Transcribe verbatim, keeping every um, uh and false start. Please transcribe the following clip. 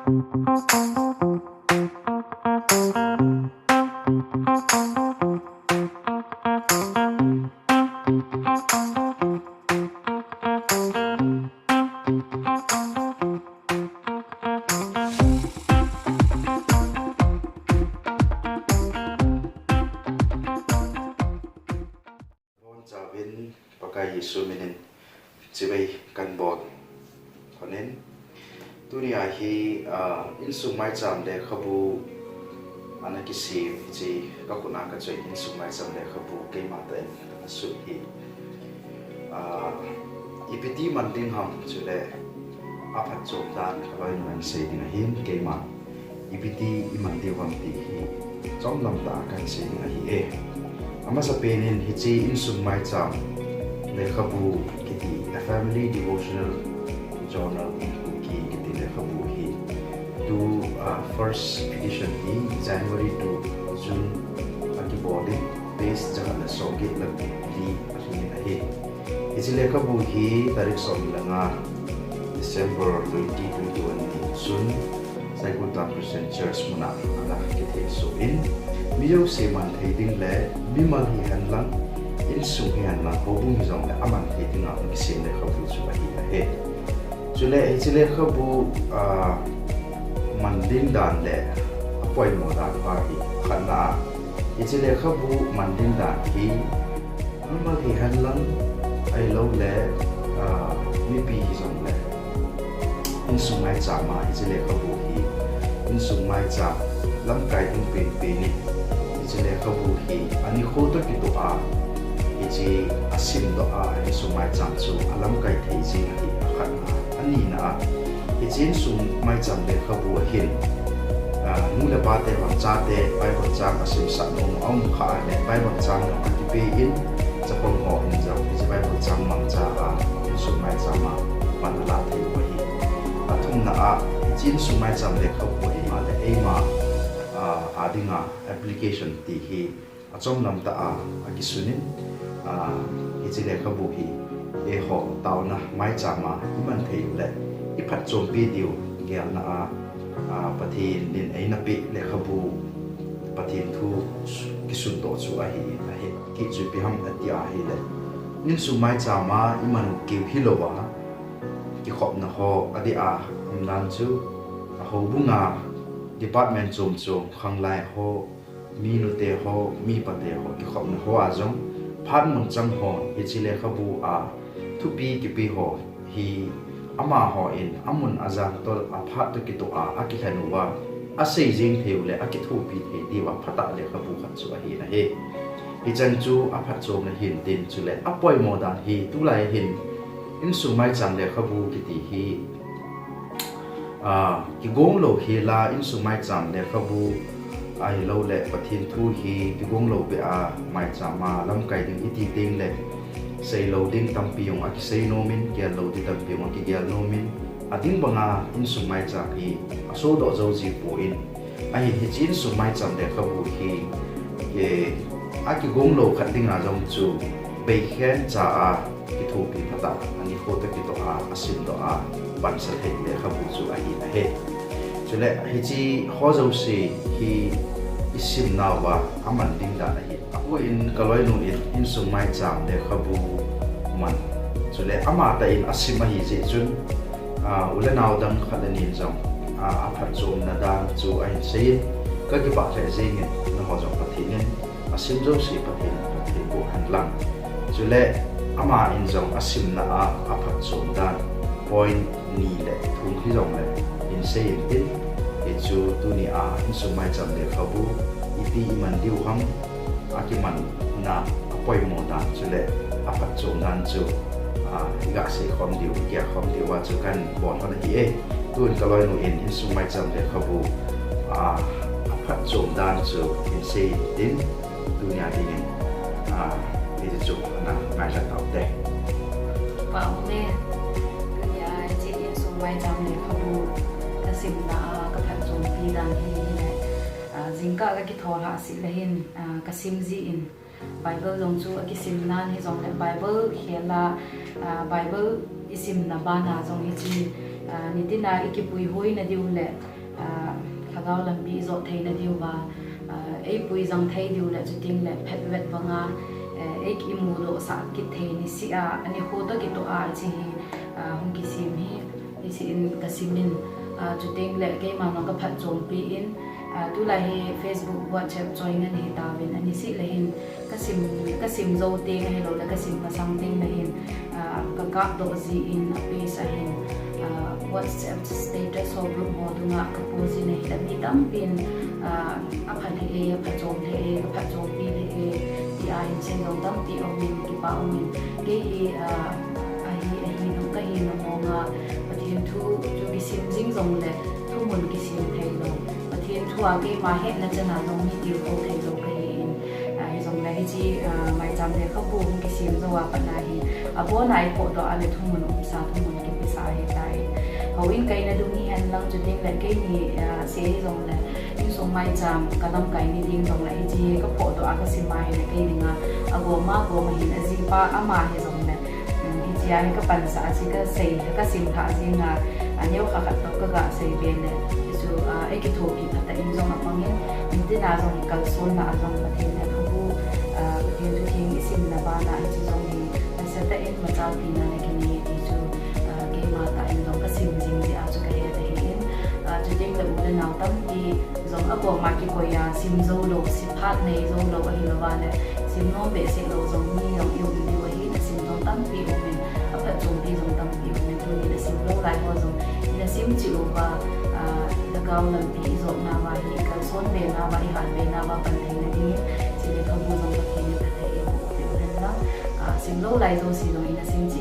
Bonchauvin Pakai Jesu minin chibai kahin bol. Konin, tuni a hi, ah, insung maicham lekhabu ana kisem hiche kakhut a kachoi insung maicham lekhabu keima tah in ana sut hi. Ah, ipi ti man ding ham chule aphatchom dan kaloinun sei ding ahin keima. Ipi ti iman diu ham ti hi chomlam tah a kahin sei ding ahi e. Amasapen in hiche insung maicham lekhabu kiti, A Family Devotional Journal in Kuki kiti lekhabu hi tu, ah, first edition hi January to June a kibol in, page jakhat le somget le li alhing in ahi. Hiche lekhabu hi tarik somni le nga December twenty twenty-one ni chun Saikul Town Christian Church muna ana kithehsoh in, mi jouse man thei ding le mimal hihen lang, insung hihen lang, houbung hijongle aman thei dinga kisem lekhabu chu ahi ahi. Chule hiche lekhabu, ah, man ding dan le apoimo dan pa hi khatna a, hiche lekhabu man ding dan hi mimal hihen lang, ahilouleh, ah, mipi hijongle, insung maicham a hiche lekhabu hi, insung maicham lamkai ding penpen in hiche lekhabu hi anikho toh kitoh a hiche asimdoh a insung maicham chu alamkai thei jing ahi, akhatna a. Anina a, hiche insung maicham lekhabu a hin, ah, nu le pate hon chate Bible chang asimsah nom aum kha a le Bible chang jong akipe in, chapang ho hin jong hiche Bible chang mangcha a insung maicham a pan ala thei u ahi. Athumna a, hiche insung maicham lekhabu eima le eima, ah, adinga application ti hi achomlam tah a akisun in, ah, hiche lekhabu hi eiho taona maicham a iman thei u le iphatchompi diu gelna a, ah, Pathen in eina peh lekhabu, Pathen thu kisundoh chu ahi, ahi. Kei chu ipi ham ati ahile, insung maicham a iman u keu hilouva, kikhopna ho adeh a umdan chu, a houbung a department chom chom, khanglai ho, mi nute ho, mi pate ho, kikhopna ho a jong, phat mun chang ho, hiche lekhabu a thupi kipe ho hi, amaho in amun ajang toh, aphat toh kitoh a akilhen uva, asei jeng thei u le akithopi thei diuva phatah lekhabu khat chu ahi ahi. Hichan chu aphatchomna hin tin, chule apoimo dan hi tulai hin insung maicham lekhabu kiti hi, ah, kigong lou hel a insung maicham lekhabu, ahilouleh Pathen thu hi kigong lou beh a maicham a lamkai ding iti teng le, sei lou ding tampi jong akisei nom in, gel lou ding tampi jong akigel nom in, ading banga insung maicham hi asodoh jou ji poi. Ahin hiche insung maicham lekhabu hi, eh, akigong lou khat dinga jong chu beikhen cha a kithopi phatah, anikho toh kitoh a asimdoh a pansa thei lekhabu chu ahi ahi. Chule hiche ho jouse hi isimnauva aman ding dan ahi. Apu in kaloinu in insung maicham lekhabu man, chule amatah in asim ahi jeh chun, ah, u le nao dang khat le ni in jong, ah, aphatchomna dan chu ahin sei in, kakipah lheh jeng in, nangho jong Pathen in asim jouse Pathen, Pathen boh hen lang. Chule ama in jong asimna a aphatchom dan point ni le thum hijongle hin sei in tin, hichu tuni a insung maicham lekhabu iti iman diu ham, akimanna, apoimo dan chule aphatchom dan chu, ah, iga seikhom diu, iga khom diuva chu kahin bol lhon ahi e. Tun kaloinu in insung maicham lekhabu, ah, aphatchom dan chu hin sei in tin, tunia dingin, ah, hichu ana ngailha taute. Pau le, tunia hiche insung maicham lekhabu kasimna a kaphatchompi dan hi hile, ah, jingkah kakitho lhah seh le hin, ah, kasim ji in, Bible jong chu akisim nan hijongle Bible khel a, ah, Bible isimna bana jong hiche, ah, nitina ikipuihoina diu le, Lhagao lampi ijot theina diuva, eipui jang thei diu le chuting le phet vet banga, eikimudoh sah kit thei niseh a, anikho toh kitoh a hiche hi hung kisem hi, hiche in kasimin, chuting le keima jong kaphatchompi in, tulai hi Facebook, WhatsApp join ana hitauvin, aniseh le hin kasim, kasim jou teng ahiloule kasim masang teng le hin, kakapdoh ji in a page a hin, WhatsApp status ho group ho dunga kapost jin ahile mi tampin, aphat lheh e, aphatchom lheh e, kaphatchompi lheh e, tia hin sei jong tampi aumin, kipah aumin, kei hi, ahi, ahi nom, kahi nom monga, Pathen thu chu kisim jing jongle, thumun kisim theilou, Pathen thua keima hetna chana jong mi tilkhou theilou kahi in, hijongle hiche, maicham lekhabu hung kisem jou a pat na hi, abona iphohdoh a le thumun umsa, thumun kipesa ahitai. Houin kaina dung hihen lang chuting le keini, se hijongle, insung maicham kalamkai ni ding jongle hiche hi kaphohdoh a kasim a hile kei dinga agoma gom ahin, ajipa ama hijongle, hichea hi kapansah a chu kasei, kasim lhah jinga, aneokha khat toh kaga seibe le, hichu, eikithopi phatah in jong apangin, nitina jong kalsonna a jong Pathen lekhabu, Pathen thutheng isimna bana hiche jong hi nasatah in machal tina nakinei ti chu, keima tah in jong kasim jing jeh a chu kahet ahin, chuting le u le nao tampi jong agoma kikoi a sim joulou, siphat nei joulou ahilouva le, sim nom behseh lou jong mi jong ium diu ahin, asim jong tampi aumin, aphatchompi jong tampi aumin, tuni le sim lou lai ho jong ina sim cheh uva, lhagao lampi ijotnauva hi, ikalsonbe nauva, ihatbe nauva pan theina dingin, hiche lekhabu jong Pathen in phatthei eiboh peh u hen lang, sim lou lai jouse jong ina sim cheh